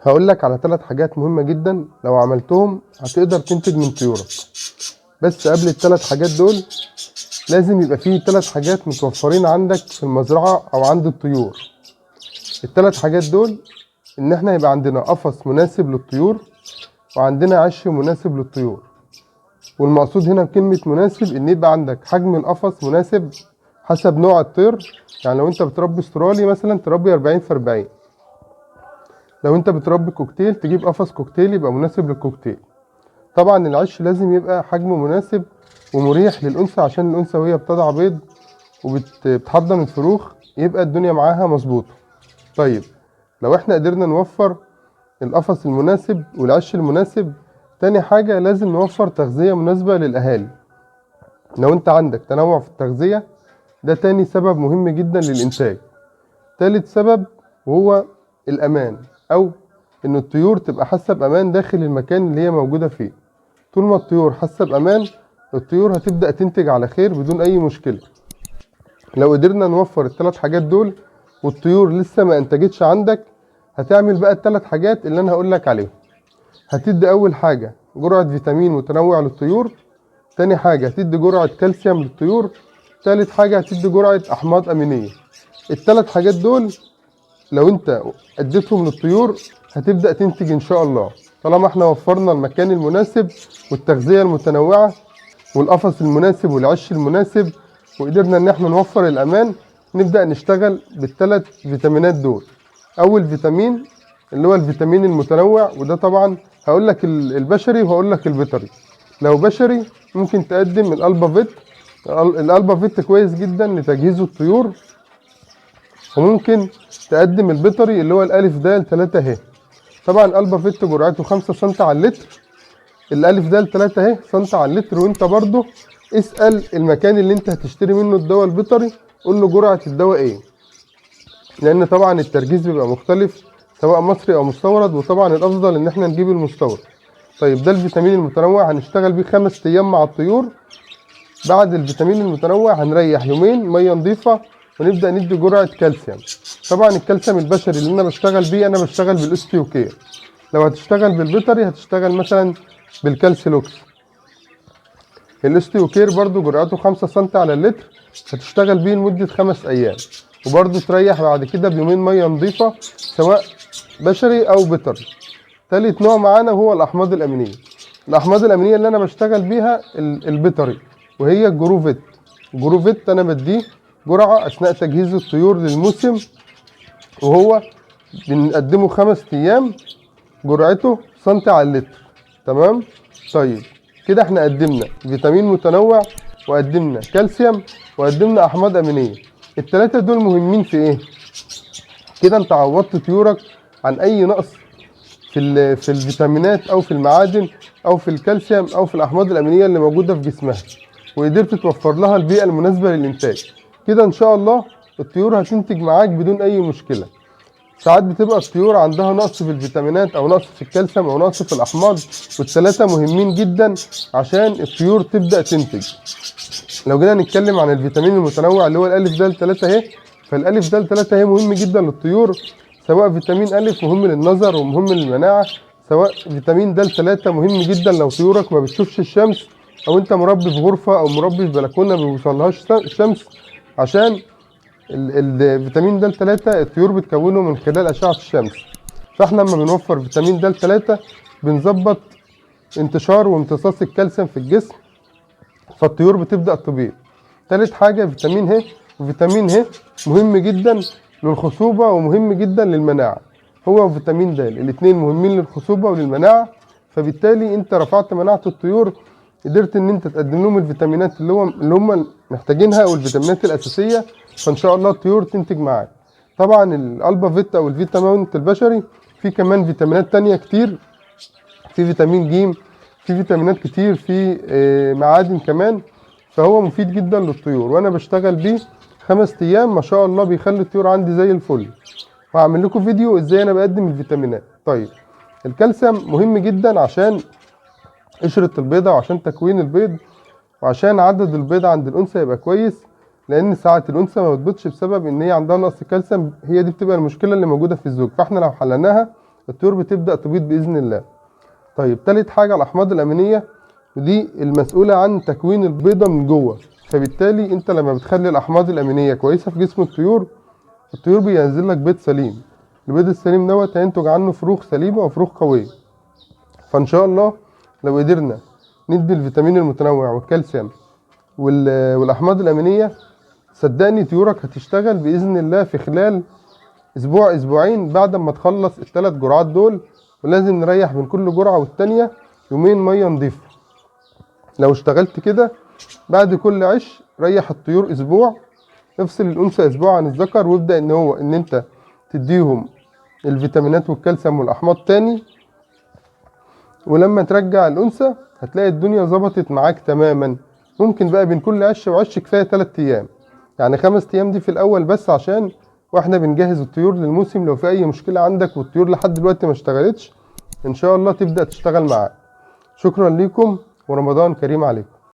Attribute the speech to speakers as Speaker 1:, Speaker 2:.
Speaker 1: هقول لك على 3 حاجات مهمة جدا لو عملتهم هتقدر تنتج من طيورك. بس قبل ال3 حاجات دول لازم يبقى فيه 3 حاجات متوفرين عندك في المزرعة او عند الطيور. ال3 حاجات دول ان احنا يبقى عندنا قفص مناسب للطيور، وعندنا عش مناسب للطيور. والمقصود هنا بكلمة مناسب ان يبقى عندك حجم القفص مناسب حسب نوع الطير. يعني لو انت بتربي استرالي مثلا تربي 40 في 40، لو انت بتربي كوكتيل تجيب قفص كوكتيل يبقى مناسب للكوكتيل. طبعا العش لازم يبقى حجمه مناسب ومريح للأنثى، عشان الأنثى وهي بتضع بيض وبتحضن الفروخ يبقى الدنيا معاها مظبوطة. طيب لو احنا قدرنا نوفر القفص المناسب والعش المناسب، تاني حاجة لازم نوفر تغذية مناسبة للأهالي. لو انت عندك تنوع في التغذية ده تاني سبب مهم جدا للإنتاج. تالت سبب وهو الأمان، أو إن الطيور تبقى حاسة بأمان داخل المكان اللي هي موجودة فيه. طول ما الطيور حاسة بأمان الطيور هتبدأ تنتج على خير بدون أي مشكلة. لو قدرنا نوفر ال3 حاجات دول والطيور لسه ما انتجتش عندك، هتعمل بقى ال3 حاجات اللي أنا هقولك عليهم. هتدي أول حاجة جرعة فيتامين متنوع للطيور، تاني حاجة هتدي جرعة كالسيوم للطيور، تالت حاجة هتدي جرعة أحماض أمينية. ال3 حاجات دول لو انت اديتهم للطيور هتبدأ تنتج ان شاء الله، طالما احنا وفرنا المكان المناسب والتغذية المتنوعة والقفص المناسب والعش المناسب، وقدرنا ان احنا نوفر الامان. نبدأ نشتغل بال3 فيتامينات دول. اول فيتامين اللي هو الفيتامين المتنوع، وده طبعا هقول لك البشري وهقول لك البيطري. لو بشري ممكن تقدم الالبافيت. الالبافيت كويس جدا لتجهيز الطيور، وممكن تقدم البيطري اللي هو الالف دال 3 ه. طبعا الالبافيت جرعته 5 سم على اللتر، الالف دال 3 ه سم على اللتر. وانت برضو اسأل المكان اللي انت هتشتري منه الدواء البيطري، قول له جرعة الدواء ايه، لان طبعا التركيز بيبقى مختلف سواء مصري او مستورد، وطبعا الافضل ان احنا نجيب المستورد. طيب ده الفيتامين المتنوع هنشتغل بيه 5 ايام مع الطيور. بعد الفيتامين المتنوع هنريح يومين ميه نظيفه، ونبدا ندي جرعه كالسيوم. طبعا الكالسيوم البشري اللي انا بشتغل بيه، انا بشتغل بالاوستيوكير. لو هتشتغل بالبيطري هتشتغل مثلا بالكالسيلوكس. الاوستيوكير برضو جرعته 5 سم على اللتر، هتشتغل بيه لمدة 5 ايام، وبرضو تريح بعد كده بيومين ميه نظيفه سواء بشري او بيطري. تالت نوع معانا هو الاحماض الامينيه. الاحماض الامينيه اللي انا بشتغل بيها البيطري، وهي الجروفيت. الجروفيت انا بديه جرعه اثناء تجهيز الطيور للموسم، وهو بنقدمه 5 ايام، جرعته سنتي على اللتر. تمام؟ طيب كده احنا قدمنا فيتامين متنوع، وقدمنا كالسيوم، وقدمنا احماض امينيه. ال3 دول مهمين في ايه؟ كده انت عوضت طيورك عن اي نقص في الفيتامينات او في المعادن او في الكالسيوم او في الاحماض الامينيه اللي موجوده في جسمها، وقدرت توفر لها البيئه المناسبه للانتاج. كده ان شاء الله الطيور هتنتج معاك بدون اي مشكله. ساعات بتبقى الطيور عندها نقص في الفيتامينات او نقص في الكالسيوم او نقص في الاحماض، وال3 مهمين جدا عشان الطيور تبدا تنتج. لو جينا نتكلم عن الفيتامين المتنوع اللي هو الالف دال 3 ه، فالالف دال 3 ه مهم جدا للطيور، سواء فيتامين الف مهم للنظر ومهم للمناعه، سواء فيتامين دال 3 مهم جدا لو طيورك ما بتشوفش الشمس، او انت مربي في غرفه او مربي في بلكونه ما بيوصلهاش الشمس، عشان الفيتامين دال 3 الطيور بتكونه من خلال اشعه الشمس. فاحنا لما بنوفر فيتامين دال 3 بنظبط انتشار وامتصاص الكالسيوم في الجسم، فالطيور بتبدأ تبيض. تالت حاجة فيتامين ه، وفيتامين ه مهم جدا للخصوبة ومهم جدا للمناعة، هو وفيتامين د الاتنين مهمين للخصوبة وللمناعة. فبالتالي انت رفعت مناعة الطيور، قدرت ان انت تقدم لهم الفيتامينات اللي هم محتاجينها او الفيتامينات الاساسية، فان شاء الله الطيور تنتج معاك. طبعا الالبا فيتا او الفيتامينت البشري في كمان فيتامينات تانية كتير، في فيتامين ج، في فيتامينات كتير، في معادن كمان، فهو مفيد جدا للطيور، وانا بشتغل بيه 5 ايام ما شاء الله بيخلي الطيور عندي زي الفل. وهعمل لكم فيديو ازاي انا بقدم الفيتامينات. طيب الكالسيوم مهم جدا عشان قشرة البيضة وعشان تكوين البيض وعشان عدد البيض عند الأنثى يبقى كويس، لأن ساعات الأنثى ما بتبيضش بسبب إن هي عندها نقص كالسيوم، هي دي بتبقى المشكلة اللي موجودة في الزوج. فإحنا لو حليناها الطيور بتبدأ تبيض بإذن الله. طيب تالت حاجة الأحماض الأمينية، ودي المسؤولة عن تكوين البيضة من جوه. فبالتالي انت لما بتخلي الأحماض الأمينية كويسة في جسم الطيور، الطيور بينزل لك بيض سليم. البيض السليم دوت هينتج عنه فروخ سليمة وفروخ قوية. فإن شاء الله لو قدرنا ندي الفيتامين المتنوع والكالسيوم والأحماض الأمينية، صدقني طيورك هتشتغل بإذن الله في خلال أسبوع أسبوعين بعد ما تخلص الثلاث جرعات دول. ولازم نريح بين كل جرعة والتانية يومين مية نضيفة. لو اشتغلت كده بعد كل عش ريح الطيور أسبوع، افصل الأنثى أسبوع عن الذكر، وابدأ إن أنت تديهم الفيتامينات والكالسيوم والأحماض تاني. ولما ترجع الأنثى هتلاقي الدنيا ظبطت معاك تماما. ممكن بقى بين كل عش وعش كفاية 3 أيام، يعني 5 أيام دي في الأول بس، عشان واحنا بنجهز الطيور للموسم. لو في أي مشكلة عندك والطيور لحد دلوقتي ما اشتغلتش، إن شاء الله تبدأ تشتغل معاك. شكرا لكم ورمضان كريم عليكم.